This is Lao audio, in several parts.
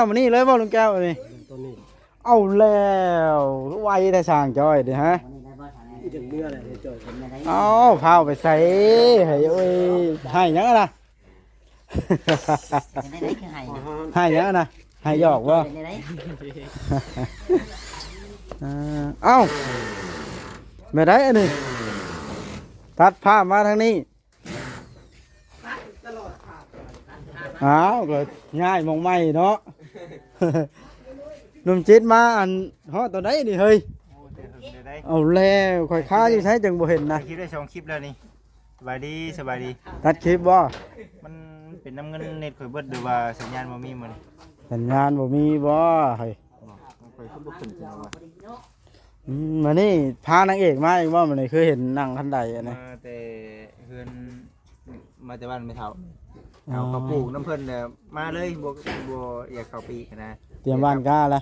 ມື້ນີ້ເລີຍບໍ່ລຸງແກ້ວນີ້? ເອົາແລ້ວ ໄວແທ້ຊ່າງຈ້ອຍເດ້ຮະ. ເອົາ ພາວໄປໃສ ໃຫ້ໂອ້ຍ ໃຫ້ຫຍັງນະ? ໃຫ້ຫຍັງນະ? ໃຫ້ຫຍອກບໍ່? ເອີ ເອົ້າ ແມ່ນໃດອັນນີ້ ຕັດພາບມາທາງນີ້. ອ້າວ ກໍຍ້າຍໝ່ອງໃໝ່ເນາະ. ໜຸ່ມຈິດມາອັນຮອດຕອນໃດນີ້ເຮີ້ຍ? ໂອ້ ແຕ່ເຫິງແລ້ວໃດ໋. ເອົາແລ້ວ ຂ້ອຍຄາຢູ່ໃສຈຶ່ງບໍ່ເຫັນນະ? ຄລິບໄດ້ສອງຄລິບແລ້ວນີ້. ສະບາຍດີ ສະບາຍດີ. ຕັດຄລິບບໍ່? ມັນເປັນນຳເງິນເນັດຂ້ອຍເບິດ ຫຼືວ່າສັນຍານບໍ່ມີມື້ນີ້? ສັນຍານບໍ່ມີບໍ່ເຮີ້ຍ? ບໍ່ ຂ້ອຍຄືບໍ່ຂຶ້ນຈັ່ງວ່າ. ອືມ ມື້ນີ້ພານາງເອກມາອີກບໍ່? ມື້ນີ້ຄືເຫັນນັ່ງຄັນໄດອັນນີ້ ມາແຕ່ເຮືອນ ມາແຕ່ບ້ານແມ່ເຖົ້າ. ເອົາ ເອົາເຂົ້າປູກນຳເພິ່ນແລ້ວມາເລີຍ ບໍ່ ບໍ່ຢາກເຂົ້າໄປອີກນະ. ຕຽມບ້ານກ້າລະ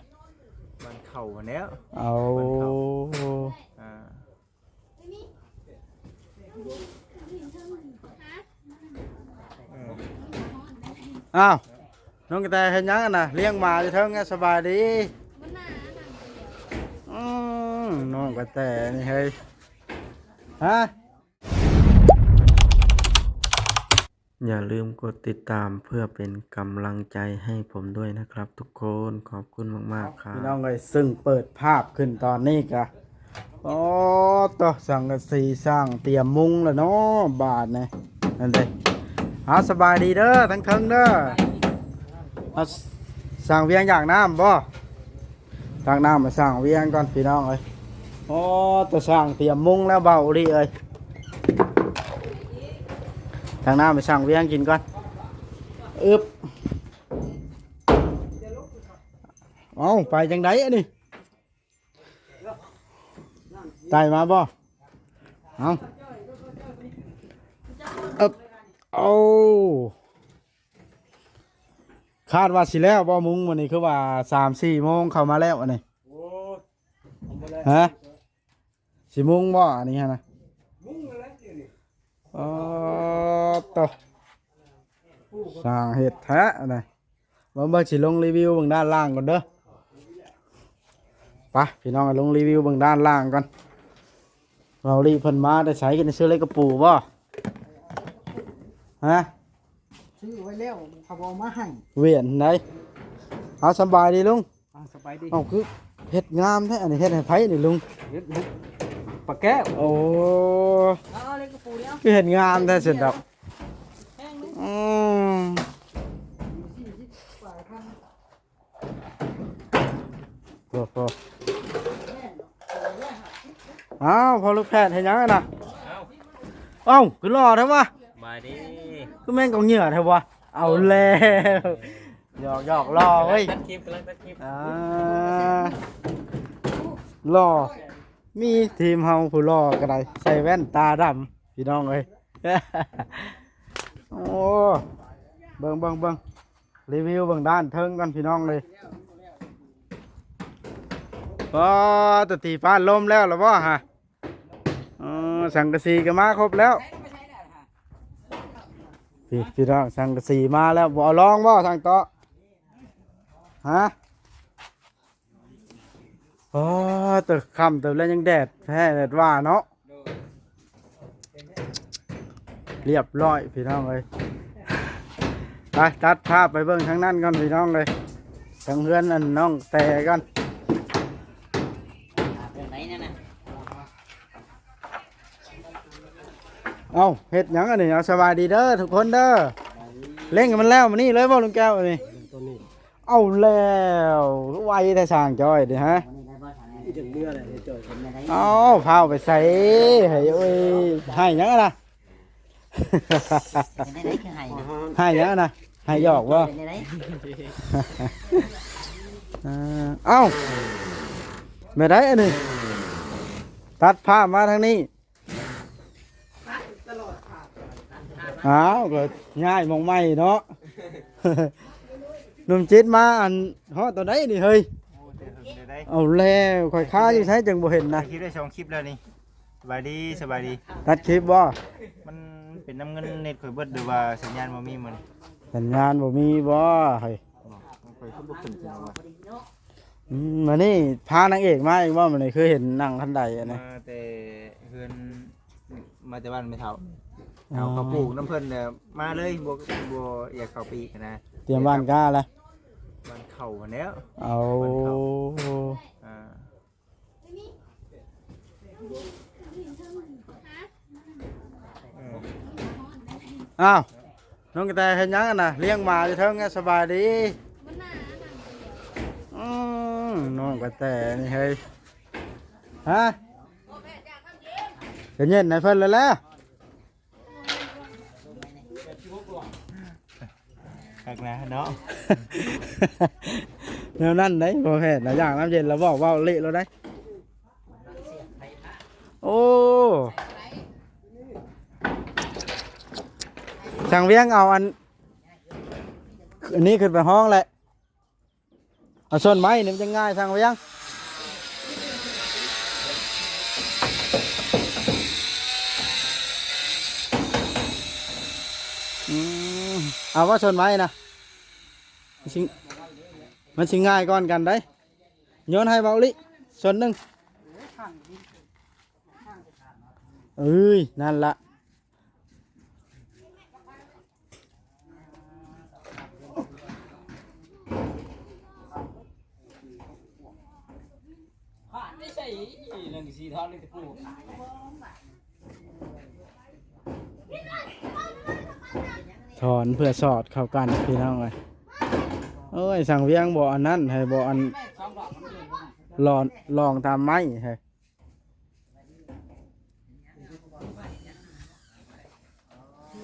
ບ້ານເຂົ້າຫັ້ນແຫຼ້ວ. ເອົາ ບ້ານເຂົ້າ ອ່າ ເອີ ອ້າວ ນ້ອງກະແຕເຮັດຫຍັງຫັ້ນນະ? ລ້ຽງໝາຢູ່ເທິງ ສະບາຍດີ. ອືມ ນ້ອງກະແຕນີ້ເຮີ້ຍ ຮະ. ຢ່າลืมกดติดตามเพื่อเป็นกำลังใจให้ผมด้วยนะครับทุกคน ขอบคุณมากๆ ครับ ພີ່ນ້ອງເອີຍ. ຊຶ່ງເປີດພາບຂຶ້ນຕອນນີ້ກະ ໂອ້ ໂຕ ສັງກະສີສ້າງຕຽມມຸງແລ້ວເນາະ ບາດນີ້ ນັ້ນເດ້. ເອົາ ສະບາຍດີເດີ ທັງເທິງເດີ. ເອົາ ຊ່າງວຽງຢາກນ້ຳບໍ່? ຕັກນ້ຳມາສ້າງວຽງກ່ອນພີ່ນ້ອງເອີຍ. ໂອ້ ຕາຊ່າງຕຽມມຸງແລ້ວເບົາອີ່ຫຼີເອີຍ. ຕັກນ້ຳມາສ້າງວຽງກິນກ່ອນ. ອຶບ ເອົ້າ ໄປຈັ່ງໃດອັນນີ້? ໄຕ່ມາບໍ່? ເອົາ ອຶບ ເອົາ. ຄາດວ່າຊິແລ້ວບໍ່ມຸງມື້ນີ້ ຄືວ່າສາມສີ່ໂມງເຂົ້າມາແລ້ວອັນນີ້? ໂອ້ຍ ຍັງບໍ່ແລ້ວ. ຮະ? ຊິມຸງບໍ່ອັນນີ້ຫັ້ນນະ? ມຸງແລ້ວດຽວນີ້. ອໍ ໂຕ ຊ່າງເຮັດແທ້ນະ. ເບິ່ງ ເບິ່ງ ຊິລົງຣີວິວເບິ່ງດ້ານລ່າງກ່ອນເດີ. ໄປ ພີ່ນ້ອງ ລົງຣີວິວເບິ່ງດ້ານລ່າງກ່ອນ. ເບົາລີເພິ່ນມາແຕ່ໃສ? ກິນຊື້ເລັກກະປູບໍ່? ຮະ? ຊື້ໄວ້ແລ້ວ ເຂົາບໍ່ເອົາມາໃຫ້. ວຽນໃດ? ເອົາ ສະບາຍດີລຸງ. ອ່າ ສະບາຍດີ. ເອົ້າ ຄືເຮັດງາມແທ້ ອັນນີ້ເຮັດໃຫ້ໃຜນີ້ລຸງ? ເຮັດໃຫ້ປາແກ້ວ. ໂອ້ ເອົາເລັກກະປູນີ້ ຄືເຮັດງາມແທ້ຊັ້ນດອກ. ອືມ ໂອ້ໂຫ ອ້າວ ພໍ່ລູກແພດເຮັດຫຍັງຫັ້ນນະ? ເອົ້າ ເອົ້າ ຄືຫຼໍ່ແທ້ວະ? ສະບາຍດີ. ຄືແມ່ນກອງເຫຍື່ອແທ້ວະ? ເອົາແລ້ວ ຫຍອກໆ ຫຼໍ່ເວີຍ. ຕັດຄລິບ ກຳລັງຕັດຄລິບ. ອ່າ ຫຼໍ່ ມີທີມເຮົາຜູ້ຫຼໍ່ກໍໄດ້ ໃສ່ແວ່ນຕາດຳ ພີ່ນ້ອງເອີຍ. ໂອ້ ເບິ່ງ ເບິ່ງ ເບິ່ງ ຣີວິວເບິ່ງດ້ານເທິງກ່ອນ ພີ່ນ້ອງເອີຍ. ອໍ ຕົວຕີຟ້າລົມແລ້ວລະບໍ່ຫະ? ອໍ ສັງກະສີກໍມາຄົບແລ້ວ. ພີ່ ພີ່ນ້ອງ ສັງກະສີມາແລ້ວ. ບໍ່ເອົາລອງບໍ່ ຊ່າງເຕາະ? ຮະ? ອໍ ແຕ່ຄ່ຳເຕີບແລ້ວ ຍັງແດດແທ້ແດດວ່າເນາະ. ລຽບຮ້ອຍ ພີ່ນ້ອງເອີຍ. ໄປ ຕັດພາບໄປເບິ່ງທາງນັ້ນກ່ອນ ພີ່ນ້ອງເອີຍ, ທາງເຮືອນອັນນ້ອງແຕກ່ອນ. ເອົ້າ ເຮັດຫຍັງອັນນີ້? ເອົາ ສະບາຍດີເດີທຸກຄົນເດີ. ເລັ່ງໃຫ້ມັນແລ້ວມື້ນີ້ເລີຍບໍ່ລຸງແກ້ວອັນນີ້? ຕົວນີ້ ເອົາແລ້ວ ໄວແທ້ຊ່າງຈ້ອຍເດ້ຮະ. ຈະເມື່ອແລ້ວຈ້ອຍ. ເອົ້າ ພາວໄປໃສ? ໃຫ້ ໂອ້ຍ ໃຫ້ຫຍັງນະ? ເປັນໄດ້ ຄືໃຫ້ນະ? ໃຫ້ຫຍັງນະ? ໃຫ້ຫຍອກບໍ່? ເປັນໄດ້? ເອີ ເອົ້າ ແມ່ນໃດອັນນີ້? ຕັດພາບມາທາງນີ້. ອ້າວ ກໍຍ້າຍໝ່ອງໃໝ່ເນາະ. ໜຸ່ມຈິດມາອັນຮອດຕອນໃດນີ້ເຮີ້ຍ? ໂອ້ ແຕ່ເຫິງແລ້ວໃດ໋. ເອົາແລ້ວ ຂ້ອຍຄາຢູ່ໃສຈຶ່ງບໍ່ເຫັນນະ? ຄລິບໄດ້ສອງຄລິບແລ້ວນີ້. ສະບາຍດີ ສະບາຍດີ. ຕັດຄລິບບໍ່? ມັນເປັນນຳເງິນເນັດຂ້ອຍເບິດ ຫຼືວ່າສັນຍານບໍ່ມີມື້ນີ້? ສັນຍານບໍ່ມີບໍ່ເຮີ້ຍ? ບໍ່ ຂ້ອຍ ເຂົາບໍ່ຂຶ້ນເທື່ອວ່າ ອືມ ມື້ນີ້ພານາງເອກມາອີກບໍ່? ມື້ນີ້ຄືເຫັນນັ່ງຄັນໄດອັນນີ້ ມາແຕ່ເຮືອນ ມາແຕ່ບ້ານແມ່ເຖົ້າ ອໍ ເອົາເຂົ້າປູກນຳເພິ່ນແລ້ວມາເລີຍ ບໍ່ ບໍ່ຢາກເຂົ້າໄປອີກນະ ຕຽມຫວ່ານກ້າລະ ຫວ່ານເຂົ້າຫັ້ນແຫຼ້ວ ເອົາ ຫວ່ານເຂົ້າ ອ່າ ອ້າວ ນ້ອງກະແຕເຮັດຫຍັງຫັ້ນນະ? ລ້ຽງໝາຢູ່ເທິງ ສະບາຍດີ. ອືມ ນ້ອງກະແຕນີ້ເຮີ້ຍ ຮະ ຈະເຢັນໃຫ້ເພິ່ນແລ້ວແຫຼະ. ຄັກນະເນາະ ແນວນັ້ນເດ້ ບໍ່ແພ້ນນະ ຢາກນ້ຳເຢັນລະບອກເວົ້າເລະໂລດເດ້. ໂອ້ ຊ່າງວຽງເອົາອັນ ອັນນີ້ຂຶ້ນໄປຫ້ອງແຫຼະ. ເອົາສົ້ນໄມ້ນີ້ມັນຈັ່ງງ່າຍ ຊ່າງວຽງ. ອືມ ເອົາວ່າສົ້ນໄມ້ນະ ມັນຊິ ມັນຊິງ່າຍກ່ອນກັນໄດ໋. ໂຍນໃຫ້ເບົາລິ ສົ້ນໜຶ່ງ. ເອີຍ ນັ້ນລະ. ຖອນເພື່ອສອດເຂົ້າກັນພີ່ນ້ອງເອີຍ. ໂອ້ຍ ຊ່າງວຽງບໍ່ອັນນັ້ນໃຫ້ ບໍ່ອັນລອງ ລອງຕາມໄມ້ໃຫ້.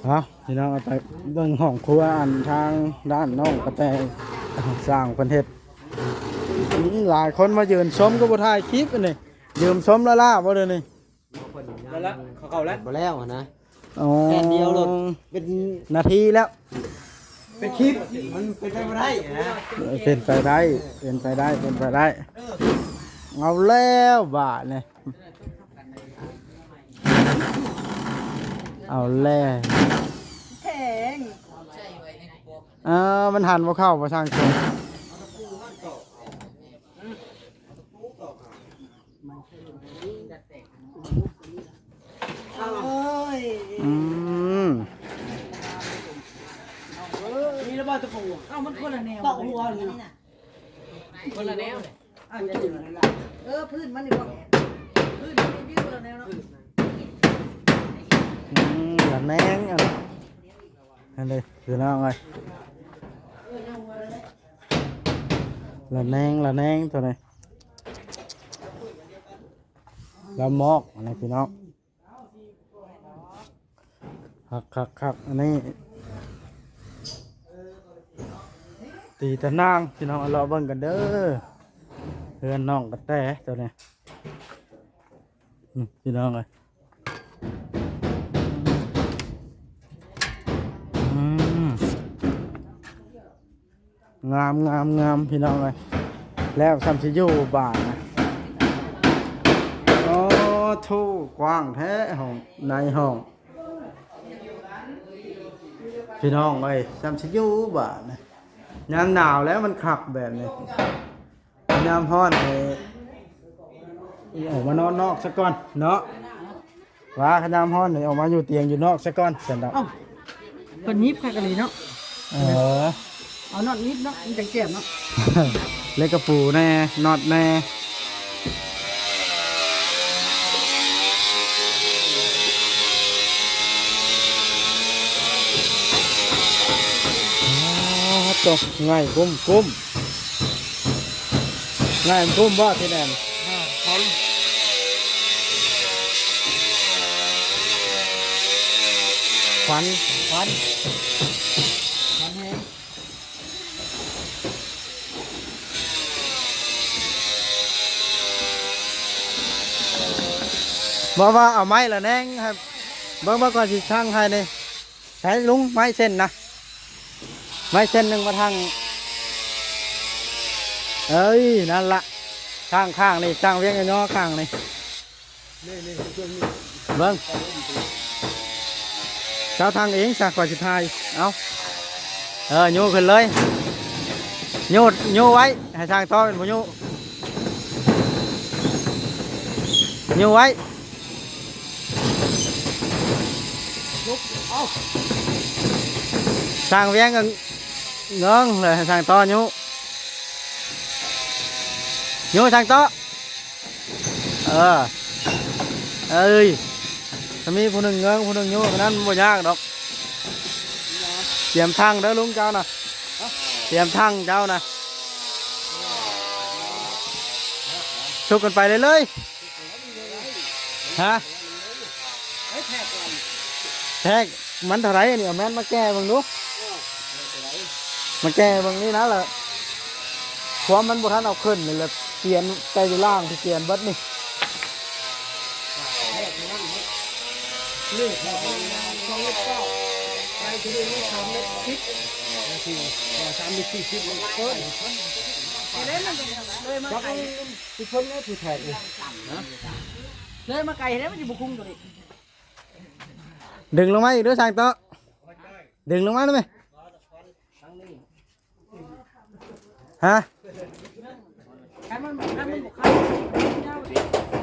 ເອົາ ພີ່ນ້ອງ ເອົາໄປເບິ່ງຫ້ອງຄົວ ອັນທາງດ້ານນ້ອງກະແຕຊ່າງເພິ່ນເຮັດ. ອືມ ຫຼາຍຄົນມາຢືນຊົມກໍບໍ່ຖ່າຍຄລິບອັນນີ້ ຢືນຊົມລ້າໆບໍ່ເດີນີ້? ເຂົາເຂົ້າແລ້ວ ບໍ່ແລ້ວຫັ້ນນະ. ອໍ ແຜ່ນດຽວໂລດ ເປັນນາທີແລ້ວ ເປັນຄລິບ ມັນເປັນໄປບໍ່ໄດ້ນະ. ເປັນໄປໄດ້ ເປັນໄປໄດ້ ເປັນໄປໄດ້. ເອົາແລ້ວບາດນີ້ ເອົາແລ້ວ ແຂງ ເອີ ມັນຫັນບໍ່ເຂົ້າບໍ່ຊ່າງຊົມ. ໂອ້ຍ ອືມ ມີແລ້ວບໍ່ຕະປູ? ເອົ້າ ມັນຄົນລະແນວ ຕອກຫົວນີ້ນະ ຄົນລະແນວ. ອ່າ ເອີ ພື້ນມັນນີ້ບໍ່ ພື້ນມັນນີ້ບິວລະແນວເນາະ. ອືມ ລະແນງອັນນັ້ນເດ້ ພີ່ນ້ອງເອີຍ. ລະແນງ ລະແນງຕົວນີ້ ລະມອກອັນນີ້ພີ່ນ້ອງ. ຄັກໆໆ ອັນນີ້ຕີຕາໜ່າງພີ່ນ້ອງ. ເອົາເລາະເບິ່ງກັນເດີ ເຮືອນນ້ອງກະແຕຕົວນີ້. ອືມ ພີ່ນ້ອງເອີຍ ອືມ ງາມໆໆ ພີ່ນ້ອງເອີຍ. ແລ້ວຊ່ຳຊິຢູ່ບາດນະ. ໂອ້ ໂທ້ ກວ້າງແທ້ຫ້ອງ ໃນຫ້ອງ ພີ່ນ້ອງເອີຍ. ຊ່ຳຊິຢູ່ບາດນະ ຍາມໜາວແລ້ວມັນຄັກແບບນີ້. ຍາມຮ້ອນນີ້ອອກມານອນນອກຊະກ່ອນເນາະ. ວ່າຄັນຍາມຮ້ອນນີ້ອອກມາຢູ່ຕຽງຢູ່ນອກຊະກ່ອນ ຊັ້ນດອກ. ເອົ້າ ເພິ່ນຫຍິບຄັກອີ່ຫຼີເນາະ. ເອີ ເອົານັອດໜີບເນາະ ມັນຈັ່ງແຈບເນາະ. ເຫຼັກກະປູແດ່ ນັອດແດ່. ອໍ ຕົກ ງ່າຍກຸ້ມໆ. ງ່າຍກຸ້ມບໍ່ ທີ່ແດນ? ອ່າ ຄົນ ຄວັນ ຄວັນ ຄວັນແຮງ. ບໍ່ວ່າເອົາໄມ້ລະແນງໃຫ້ ເບິ່ງ ເບິ່ງກ່ອນຊິຊ່າງໃຫ້ນີ້. ໃຊ້ລຸງໄມ້ເສັ້ນນະ ໄມ້ເສັ້ນໜຶ່ງມາທາງ ເອີຍ ນັ້ນລະ ຂ້າງໆ ນີ້ ຊ່າງວຽງຍໍຂ້າງນີ້. ເບິ່ງ ເຈົ້າທາງເອງຊະ ຂ້ອຍຊິຖ່າຍ. ເອົາ ເອີ ໂຍກຂຶ້ນເລີຍ. ໂຍ ໂຍໄວ້ ໃຫ້ຊ່າງຕໍ່ເປັນຜູ້ໂຍ ໂຍໄວ້ ຊ່າງວຽງກໍເງິງເລີຍ ໃຫ້ຊ່າງຕໍ່ໂຍ ໂຍຊ່າງຕໍ່. ເອີ ເອີຍ ຖ້າມີຜູ້ໜຶ່ງເງິງຜູ້ໜຶ່ງໂຍກ ນັ້ນບໍ່ຍາກດອກ. ຕຽມຖັງເດີລຸງເຈົ້ານະ ຕຽມຖັງເຈົ້ານະ ຊຸກກັນໄປເລື້ອຍໆ. ຮະ ແທກ ມັນເທົ່າໃດນີ້ ເອົາແມັດມາແກ່ເບິ່ງດູ ມາແກ່ເບິ່ງນີ້ນະ ລະຄວາມມັນບໍ່ທັນເອົາຂຶ້ນນີ້ ລະປ່ຽນແຕ່ຢູ່ລ່າງທີ່ປ່ຽນເບິດນີ້. ເລີຍມາໄກແລ້ວ ມັນຊິບໍ່ຄຸ້ມຕົວນີ້. ດຶງລົງມາອີກເດີຊ່າງຕໍ່ ດຶງລົງມາໄດ້ໄໝ? ຮະ?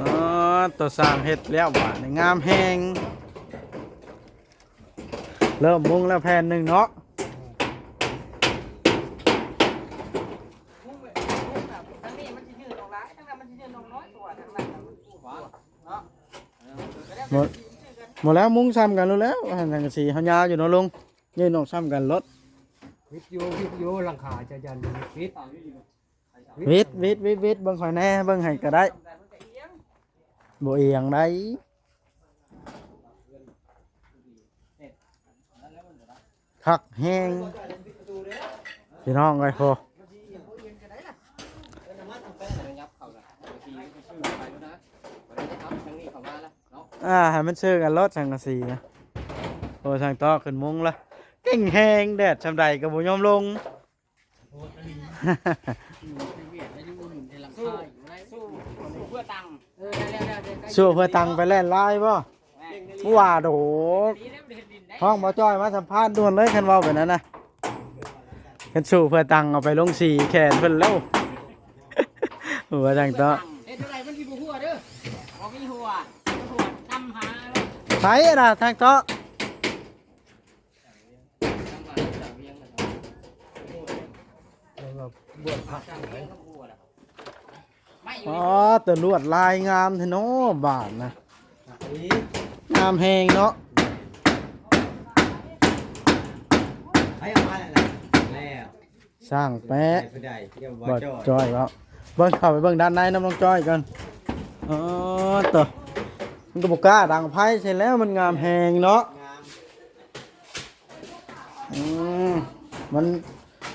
ອໍ ຕົວຊ່າງເຮັດແລ້ວບາດນີ້ ງາມແຮງ ເລີ່ມມຸງແລ້ວແຜ່ນໜຶ່ງເນາະ. ບໍ່ ບໍ່ແລ້ວ ມຸງຊ່ຳກັນໂລດແລ້ວ ຫັ້ນສັງກະສີເຮົາຍາວຢູ່ເນາະລຸງ ຍື່ນອອກຊ່ຳກັນໂລດ. ວິດຢູ່ ວິດຢູ່ ຫຼັງຄາຈະຢັນວິດ ວິດ ວິດ ວິດ ເບິ່ງຂ້ອຍແດ່ ເບິ່ງໃຫ້ກໍໄດ້ ບໍ່ອຽງໃດ. ຄັກແຮງ ພີ່ນ້ອງເອີຍ ໂພ ອ່າ ໃຫ້ມັນເຊີກັນໂລດສັງກະສີນະ. ໂອ້ ຊ່າງຕໍ່ຂຶ້ນມຸງລະ ເກັ່ງແຮງ ແດດຊ່ຳໃດກໍບໍ່ຍອມລົງ. ສູ້ເພື່ອຕັງໄປແລ່ນລາຍບໍ່? ວ່າໂດກ ຮ້ອງບໍ່ຈ້ອຍມາສຳພາດດ່ວນເລີຍ ຄັນເວົ້າແບບນັ້ນນະ. ຄັນສູ້ເພື່ອຕັງເອົາໄປລົງສີແຂນເພິ່ນແລ້ວ. ຫົວທາງເຕາະ ເຮັດຈັ່ງໃດມັນຊິບໍ່ຮົ່ວເດີ ບໍ່ມີຮົ່ວ ຮົ່ວນຳຫາ ໃຜນະທາງເຕາະ? ອໍ ແຕ່ລວດລາຍງາມແທ້ເນາະ ບາດນະ ງາມແຮງເນາະ. ຊ່າງແປະ ບໍ່ຈ້ອຍເວົ້າ ເບິ່ງ ເຂົ້າໄປເບິ່ງດ້ານໃນນຳນ້ອງຈ້ອຍກ່ອນ. ອໍ ໂຕ ມັນກໍບໍ່ກ້າດັງໄຟໃສ່ແລ້ວ ມັນງາມແຮງເນາະ. ອືມ ມັນ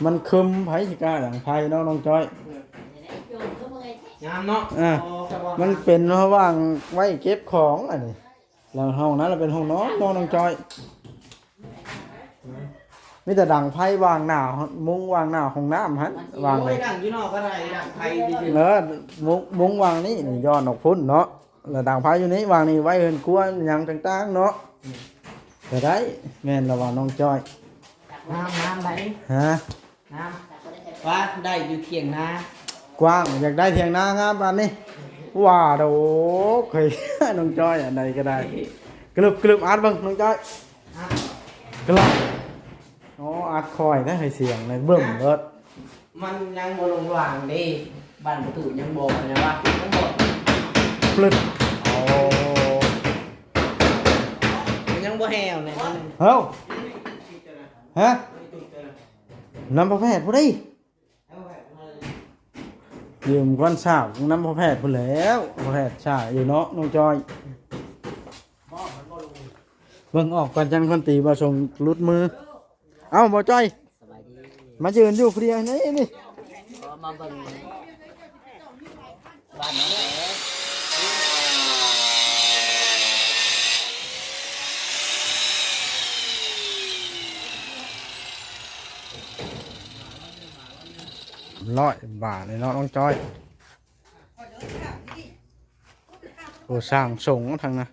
ມັນຄຶມ ໃຜຊິກ້າດັງໄຟເນາະນ້ອງຈ້ອຍ? ງາມເນາະ ອ່າ ມັນເປັນລະຫວ່າງໄວ້ເກັບຂອງອັນນີ້ ແລ້ວຫ້ອງນັ້ນລະເປັນຫ້ອງນອນເນາະນ້ອງຈ້ອຍ. ມີແຕ່ດັງໄຟວາງໜ້າ ມຸງວາງໜ້າຫ້ອງນ້ຳຫັ້ນ ວາງເລີຍ ດັງຢູ່ນອກກໍໄດ້ ດັງໄຟຢູ່ ເອີ ມຸງ ມຸງວາງນີ້ ນີ້ຍ້ອນອອກພຸ້ນເນາະ ແລ້ວດັງໄຟຢູ່ນີ້ ວາງນີ້ໄວ້ເຮືອນຄົວຫຍັງຕ່າງໆເນາະ. ອືມ ກໍໄດ້ ແມ່ນລະວ່ານ້ອງຈ້ອຍ ງາມ ງາມໃດ ຮະ? ງາມ ວ່າໄດ້ຢູ່ຖຽງນາ ກວ້າງ ຢາກໄດ້ຖຽງນາງາມປານນີ້ ວ່າໂດ ເຄີຍ ນ້ອງຈ້ອຍ ອັນໃດກໍໄດ້ ກະລຶບໆ ອັດເບິ່ງນ້ອງຈ້ອຍ ກະລຶບ. ອໍ ອັດຄ່ອຍນະ ໃຫ້ສຽງນະ ບຶ້ມເບີດ ມັນຍັງບໍ່ລົງວາງເດ້ ບານປະຕູຍັງບໍ່ ຍັງວ່າຍັງບໍ່ປຶດ. ໂອ້ ມັນຍັງບໍ່ແຫ້ວແນ່ ເຮີ້ຍ ຮະ? ນຳພໍ່ແພດຜູ້ໃດ? ຢືມກ່ອນສາວນຳພໍ່ແພດພຸ້ນແລ້ວ ພໍ່ແພດຊ້າຢູ່ເນາະນ້ອງຈ້ອຍ. ເບິ່ງອອກກ່ອນ ຈັ່ງຄົນຕີບໍ່ຊົງຫຼຸດມື. ເອົ້າ ບໍ່ຈ້ອຍ ສະບາຍດີ ມາຢືນຢູ່ຜູ້ດຽວນີ້ ນີ້ ກໍມາເບິ່ງ ບ້ານນ້ອງແອ ຮ້ອຍບາດເລີຍເນາະນ້ອງຈ້ອຍ. ໂອ້ ສ້າງສົງທັງນະ.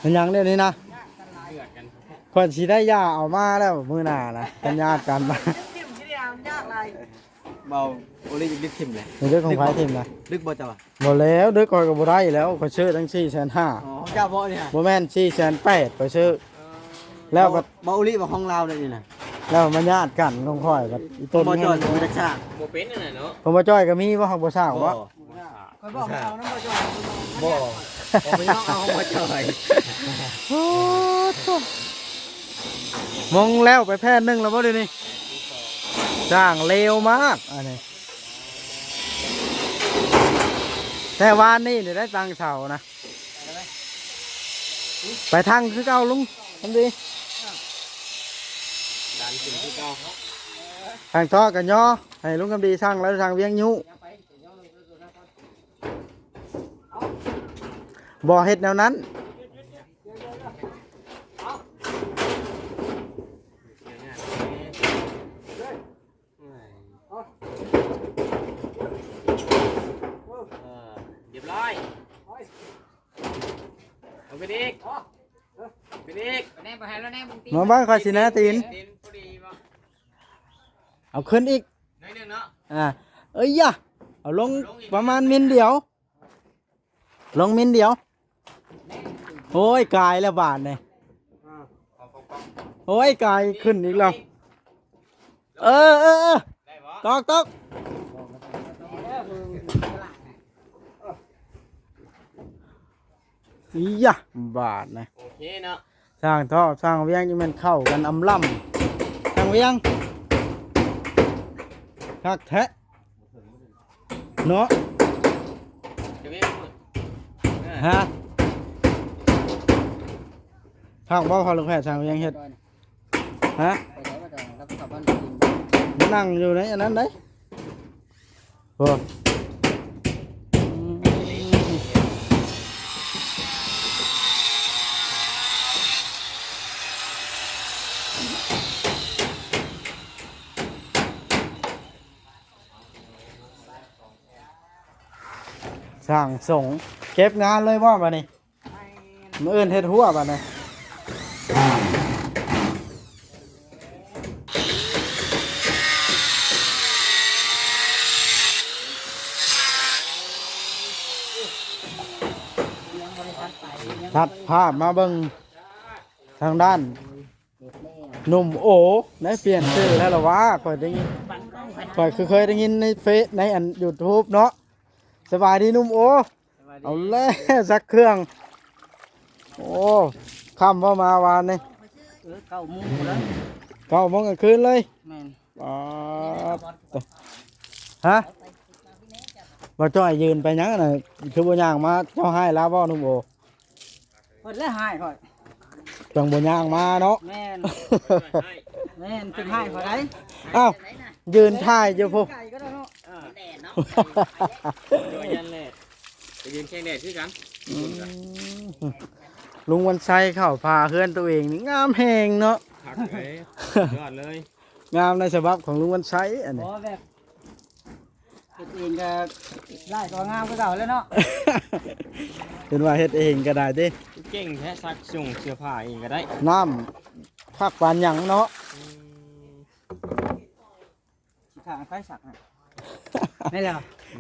ເປັນຫຍັງດຽວນີ້ນະ? ຂ້ອຍຊິໄດ້ຢາເອົາມາແລ້ວມື້ໜ້ານະ ຄັນຍາດກັນນະ. ເບົາໂອລິຫຍິບຖິ້ມແຫຼະ. ນີ້ເດີ ຂອງໃຜຖິ້ມນະ? ດຶກບໍ່ເຈົ້າ? ບໍ່ແລ້ວ ດຶກຂ້ອຍກໍບໍ່ໄດ້ແລ້ວ ຂ້ອຍຊື້ຕັ້ງສີ່ແສນຫ້າ. ອໍ ເຈົ້າບໍ່ນີ້? ບໍ່ແມ່ນ ສີ່ແສນແປດ ຂ້ອຍຊື້. ແລ້ວບັດ ເບົາໂອລິບໍ່ຂອງລາວເດ້ນີ້ນະ. ແລ້ວມາຍາດກັນຂອງຂ້ອຍບັດອີຕົນ ບໍ່ຈ່ອຍ ບໍ່ຈັກຊາກ ບໍ່ເປັນອັນນັ້ນເນາະ. ຂອງບໍ່ຈ່ອຍກໍມີບໍ່? ຂອງບໍ່ເຊົາບໍ່? ບໍ່ ຂ້ອຍບອກໃຫ້ເອົານຳບໍ່ຈ່ອຍ. ບໍ່ ບໍ່ໄປເອົາຂອງບໍ່ຈ່ອຍ. ໂອ້ໂຕ ມົງແລ້ວໄປແຜ່ນໜຶ່ງແລ້ວບໍ່ດຽວນີ້? ສ້າງເລວມາກອັນນີ້. ແຕ່ວານນີ້ນີ້ໄດ້ຕັ້ງເສົານະ. ໄປທາງຄືເກົ່າລຸງຄຳດີ. ທາງຕໍ່ກໍຍໍໃຫ້ລຸງຄຳດີສັ່ງ ແລ້ວທາງວຽງຍູ້. ບໍ່ເຮັດແນວນັ້ນ. ຮຽບຮ້ອຍ. ເອົາຂຶ້ນອີກ ຂຶ້ນອີກ. ມາເບິ່ງຂ້ອຍຊິແນະຕີນ. ເອົາຂຶ້ນອີກ ໜ້ອຍໜຶ່ງເນາະ. ອ່າ ເອີຍຢາ ເອົາລົງ ເອົາລົງອີກ ປະມານມິນດຽວ. ລົງມິນດຽວ. ໂອ້ຍ ກາຍແລ້ວບາດນີ້. ໂອ້ຍ ກາຍຂຶ້ນອີກແລ້ວ. ເອີ ເອີ ເອີ ໄດ້ບໍ່? ຕອກ ຕອກ. ອີຫຍາ ບາດນະ. ໂອເຄເນາະ. ຊ່າງເຖາະ ຊ່າງວຽງ ຈັ່ງແມ່ນເຂົ້າກັນອຳລຳ. ຊ່າງວຽງ ຄັກແທ້ເນາະ. ຮະ? ຄັກບໍ່ ພໍ່ລູກແພດ ຊ່າງວຽງເຮັດ? ຮະ? ໄປໄດ້ບໍ່? ຈະກັບ ກັບບ້ານໄປກິນ. ມານັ່ງຢູ່ໃນອັນນັ້ນໄດ໋. ໂອ້ ຊ່າງສົງ ເກັບງານເລີຍບໍ່ບາດນີ້? ມື້ອື່ນເຮັດຮົ້ວບາດນີ້. ຕັດພາບມາເບິ່ງທາງດ້ານໜຸ່ມໂອ ໄດ້ປ່ຽນຊື່ແລ້ວລະຫວາ? ຂ້ອຍໄດ້ຍິນ ຂ້ອຍຄືເຄີຍໄດ້ຍິນໃນເຟສ ໃນອັນຢູທູບເນາະ. ສະບາຍດີໜຸ່ມໂອ. ສະບາຍດີ. ເອົາແລ້ວ ຊັກເຄື່ອງ. ໂອ້ ຄ່ຳບໍ່ມາວານນີ້? ເອີ ເກົ້າໂມງພຸ້ນແຫຼະ. ເກົ້າໂມງກາງຄືນເລີຍ? ແມ່ນ. ປາດໂທ້. ຮະ? ບໍ່ຈ່ອຍຢືນໄປຫຍັງນະ? ຄືບໍ່ຍ່າງມາ? ເຈົ້າຮ້າຍລາວບໍ່ໜຸ່ມໂອ? ເພິ່ນແຫຼະຮ້າຍຂ້ອຍ. ຈັ່ງບໍ່ຍ່າງມາເນາະ. ແມ່ນ. ແມ່ນ ເພິ່ນຮ້າຍຂ້ອຍໄດ໋. ອ້າວ ຢືນຖ່າຍຢູ່ພຸ້ນ. ໄກກໍໄດ້ເນາະ. ເອີ ແດດເນາະ. ໂດຍ ຢ້ານແດດ ໄປຢືນແຂ່ງແດດຄືກັນ. ອືມ ລຸງວັນໄຊເຂົ້າປ່າເຮືອນໂຕເອງນີ້ງາມແຮງເນາະ. ຄັກເລີຍ ຍອດເລີຍ. ງາມໃນສະບັບຂອງລຸງວັນໄຊອັນນີ້. ບໍ່ ແບບ ເຮັດເອງກໍຫຼາຍກວ່າງາມຄືເກົ່າແລ້ວເນາະ. ເຫັນວ່າເຮັດເອງກໍໄດ້ຕິ. ເກັ່ງແທ້ ຊັກສົ່ງເສື້ອຜ້າເອງກໍໄດ້. ນ້ຳຄັກປານຫຍັງເນາະ. ອືມ ຊິຖາມໃຜຊັກໃຫ້. ແມ່ນແລ້ວ.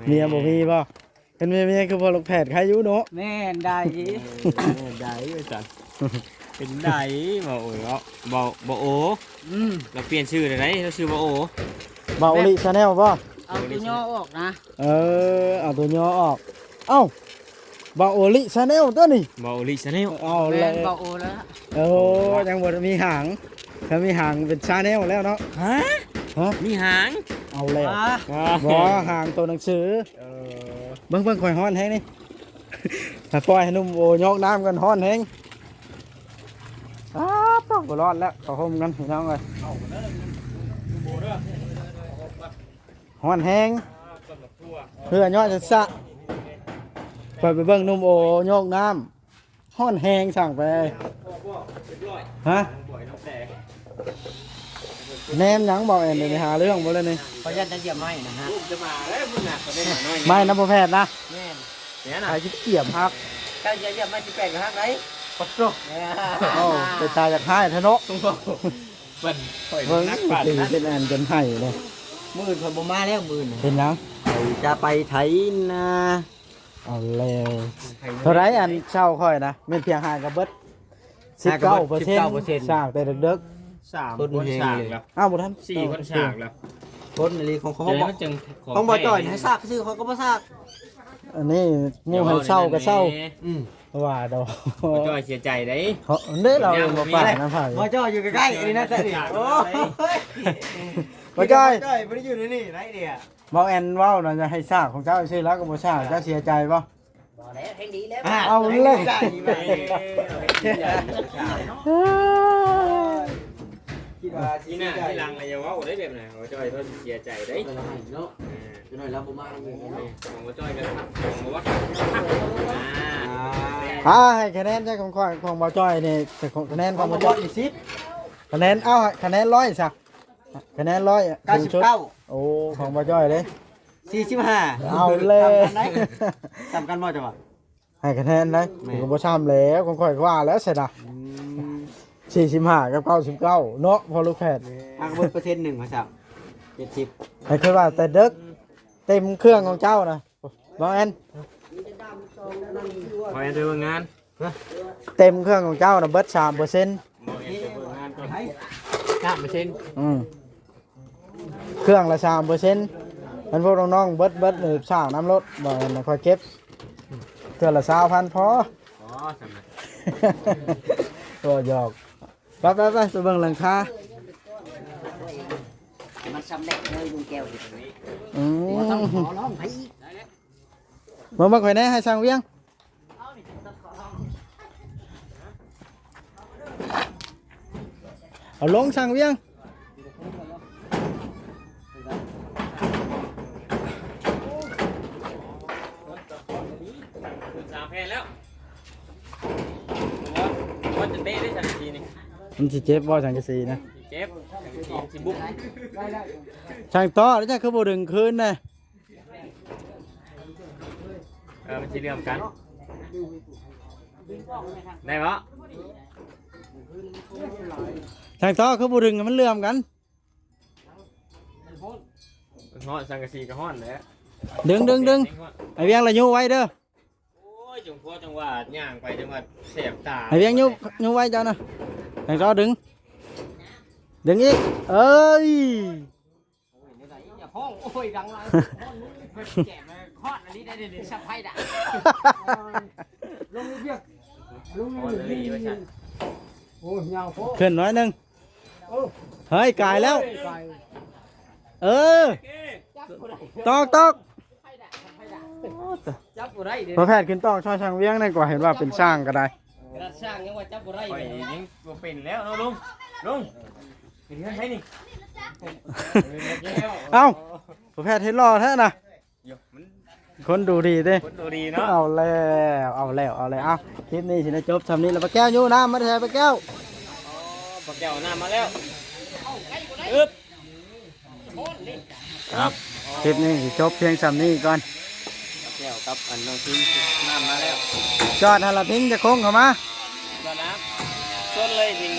ເມຍບໍ່ມີບໍ່? ເປັນເມຍ ເມຍຄືພໍ່ລູກແພດໃຄຢູ່ເນາະ. ແມ່ນໄດ໋. ເອີ ແມ່ນໄດ໋ວ່າຊັ້ນ. ເປັນໄດ໋ ເວົ້າໂອຍ ເວົ້າ ເວົ້າ ເວົ້າໂອ. ອືມ ລາວປ່ຽນຊື່ແລ້ວໄດ໋ ລາວຊື່ເວົ້າໂອ. ເວົ້າໂອລິ Channel ບໍ່? ເອົາຕົວຍໍອອກນະ. ເອີ ເອົາຕົວຍໍອອກ. ເອົ້າ ເວົ້າໂອລິ Channel ຕົວນີ້. ເວົ້າໂອລິ Channel. ເອົາແລ້ວ ແມ່ນ ເວົ້າໂອແລ້ວ. ໂອ້ ຍັງບໍ່ມີຫາງ ຖ້າມີຫາງເປັນ Channel ແລ້ວເນາະ. ຮະ? ຮະ? ມີຫາງ? ເອົາແລ້ວ. ອ່າ ບໍ່ ຫາງໂຕໜັງສື. ເອີ ເບິ່ງ ເບິ່ງ ຂ້ອຍຮ້ອນແຮງນີ້. ຖ້າປ່ອຍໃຫ້ໜຸ່ມໂອຍົກນ້ຳກ່ອນ ຮ້ອນແຮງ. ອ້າວ ບໍ່ລອດແລ້ວ ເຂົ້າໂຮມກັນພີ່ນ້ອງເອີຍ. ຮ້ອນແຮງ ເຫື່ອຍ້ອຍຊະຊະ. ຂ້ອຍໄປເບິ່ງໜຸ່ມໂອໂຍກນ້ຳ ຮ້ອນແຮງ. ສັ່ງໄປ ຮະ ແນມຫຍັງບໍ່ແອນ ໄປຫາເລື່ອງບໍ່ແລ້ວນີ້. ຂ້ອຍຢ້ານຈະຢຽບໄມ້ນະຮະ. ໄມ້ນຳບໍ່ແພດນະ. ແມ່ນ. ໃຜຊິກຽມຮັກ ເຈົ້າຢ່າຢຽບໄມ້ສິບແປດກໍຮັກໄດ້. ປະໂຕ ເອົ້າ ເປັນຕາຢາກຮ້າຍແທ້ເນາະ ເບິ່ງ ຂ້ອຍ ເບິ່ງ ໜັກປານນັ້ນ ເປັນອັນຈົນໄຫ້ເລີຍ. ມື້ອື່ນຂ້ອຍບໍ່ມາແລ້ວ ມື້ອື່ນ ເປັນຫຍັງ? ຂ້ອຍຈະໄປໄຖນາ. ເອົາແລ້ວ ເທົ່າໃດອັນເຊົ່າຂ້ອຍນະ? ແມ່ນພຽງຫາກະເບິດ ສິບເກົ້າເປີເຊັນ ສິບເກົ້າເປີເຊັນ ສ້າງແຕ່ເດິກໆ ສາມຄົນສ້າງແລ້ວ ອ້າວ ບໍ່ທັນ ສີ່ຄົນສ້າງແລ້ວ ຄົນອີ່ຫຼີ ຂອງ ຂອງ ຂອງບໍ່ຈ່ອຍໃຫ້ສ້າງຊື່ ຂ້ອຍກໍບໍ່ສ້າງ. ອັນນີ້ໝູ່ໃຫ້ເຊົ່າກໍເຊົ່າ ອືມ ວ່າດອກ ບໍ່ຈ່ອຍເສຍໃຈເດ້ ເນາະ ລາວບໍ່ປາກນຳໃຜ ບໍ່ຈ່ອຍຢູ່ໃກ້ໆ ນີ້ນະ ໂອ້ຍ ບໍ່ຈ່ອຍ ບໍ່ໄດ້ຢູ່ໃນນີ້ໄດ໋ເດ. ເວົ້າແອນເວົ້ານະ ຢາກໃຫ້ສ້າງຂອງເຈົ້າຊື່ ລາວກໍບໍ່ສ້າງ ເຈົ້າເສຍໃຈບໍ່? ບໍ່ແລ້ວ ແຮງດີແລ້ວ ເອົາແລ້ວ ຄິດວ່າຊິເສຍໃຈ ທີໜ້າທີຫຼັງລະຢ່າເວົ້າໄດ້ແບບນັ້ນ ບໍ່ຈ່ອຍ ເຂົາຊິເສຍໃຈເດ້ເນາະ ເອີ ຈັກໜ້ອຍລາວບໍ່ມານຳອີກເນາະ ຂອງບໍ່ຈ່ອຍກັນຄັບ ຂອງບໍ່ວັດ ອ່າ ອ່າ ໃຫ້ຄະແນນໃຫ້ຂອງຂ້ອຍ ຂອງບໍ່ຈ່ອຍນີ້ ຄະແນນຂອງບໍ່ຈ່ອຍນີ້ ສິບ ຄະແນນ ເອົາ ຄະແນນຮ້ອຍຊະ ຄະແນນຮ້ອຍ ເກົ້າສິບເກົ້າ ໂອ້ ຂອງບໍ່ຈ້ອຍເດ້ ສີ່ສິບຫ້າ ເອົາແລ້ວ ສ່ຳກັນບໍ່ ເຈົ້າວ່າ ໃຫ້ຄະແນນໄດ້ ແມ່ນ ກໍບໍ່ສ່ຳແລ້ວ ຂອງຂ້ອຍວ່າແລ້ວຊະນະ ອືມ ສີ່ສິບຫ້າກັບເກົ້າສິບເກົ້າເນາະ ພໍ່ລູກແພດ ຫາກເບິ່ງເປີເຊັນໜຶ່ງວ່າຊະ ເຈັດສິບ ໃຫ້ຄືວ່າແຕ່ເດິກ ເຕັມເຄື່ອງຂອງເຈົ້ານະ ບໍ່ແອນ ບໍ່ແອນໄປເບິ່ງງານ ເຕັມເຄື່ອງຂອງເຈົ້ານະ ເບິດສາມເປີເຊັນ ບໍ່ແອນໄປເບິ່ງງານກ່ອນ ສາມເປີເຊັນ ອືມ ເຄື່ອງລະສາມເປີເຊັນ ມັນພວກນ້ອງໆ ເບິດ ເບິດ ເອີ ສ້າງນຳໂລດ ບໍ່ແມ່ນຂ້ອຍເກັບ ເທື່ອລະຊາວພັນພໍ ອໍ ສ່ຳນັ້ນ ກໍຢອກ ໄປໆໆ ໄປເບິ່ງຫຼັງຄາ ມັນສຳເລັດເລີຍ ລຸງແກ້ວ ອືມ ບໍ່ຕ້ອງຂໍຮ້ອງໃຜອີກ ເບິ່ງ ເບິ່ງຂ້ອຍແດ່ ໃຫ້ຊ່າງວຽງ ເອົາລົງຊ່າງວຽງ ສາມແຜ່ນແລ້ວ ວ່າຈະເຕະໄດ້ສັງກະສີນີ້ ມັນຊິເຈັບບໍ່ສັງກະສີນະ ຊິເຈັບ ສັງກະສີຊິບຸກ ຊ່າງຕໍ່ ແລ້ວເຈົ້າຄືບໍ່ດຶງຄືນນະ? ເອີ ມັນຊິເຫຼື່ອມກັນ ໄດ້ບໍ່? ຊ່າງຕໍ່ຄືບໍ່ດຶງໃຫ້ມັນເຫຼື່ອມກັນ? ມັນຮ້ອນ ສັງກະສີກໍຮ້ອນແຫຼະ ດຶງ ດຶງ ດຶງ ໄອ້ວຽງລະຍຸໄວ້ເດີ ໂອ້ຍ ຈັ່ງພໍຈັ່ງວ່າຍ່າງໄປຈັ່ງວ່າແສບຕາ ໄອ້ວຽງຍຸ ຍຸໄວ້ເຈົ້ານະ ໃຫ້ເຂົາດຶງ ດຶງອີກ ເອີຍ ໂອ້ຍ ແນວໃດ ຢ່າຮ້ອງ ໂອ້ຍ ດັງຫຼາຍ ຮ້ອນ ແຈມ ຮ້ອນອັນນີ້ໄດ້ເດ ສະໄພດະ ລົງເວຍກ ລົງເວຍກ ໂອ້ຍ ຍາວໂພດ ຂຶ້ນໜ້ອຍໜຶ່ງ ໂອ້ ເຮີ້ຍ ກາຍແລ້ວ ເອີ ຕອກ ຕອກ ຈັບບໍ່ໄດ້ເດ້ ພໍ່ແພດຂຶ້ນຕອກຊ່ອຍຊ່າງວຽງແດ່ກວ່າ ເຫັນວ່າເປັນຊ່າງກໍໄດ້ ຂະໜາດຊ່າງຍັງວ່າຈັບບໍ່ໄດ້ ຂ້ອຍຍັງບໍ່ເປັນແລ້ວເນາະລຸງ ລຸງ ເປັນເຮືອນໃຜນີ້ ເອົ້າ ພໍ່ແພດເຮັດຫຼໍ່ແທ້ນະ ຄົນດູດີເດ້ ຄົນດູດີເນາະ ເອົາແລ້ວ ເອົາແລ້ວ ເອົາແລ້ວ ເອົ້າ ຄລິບນີ້ຊິໄດ້ຈົບຊ່ຳນີ້ລະ ປ້າແກ້ວ ຍູ້ນ້ຳມາແທ້ ປ້າແກ້ວ ອໍ ປ້າແກ້ວ ເອົານ້ຳມາແລ້ວ ອຶບ ຄັບ ຄລິບນີ້ຊິຈົບພຽງຊ່ຳນີ້ກ່ອນ ປ້າແກ້ວກັບອັນນ້ອງທິງ ນ້ຳມາແລ້ວ ຈອດຫັ້ນລະ ພິງຈະໂຄ້ງເຂົ້າມາ ຈອດນະ ຊົນເລີຍພິງ.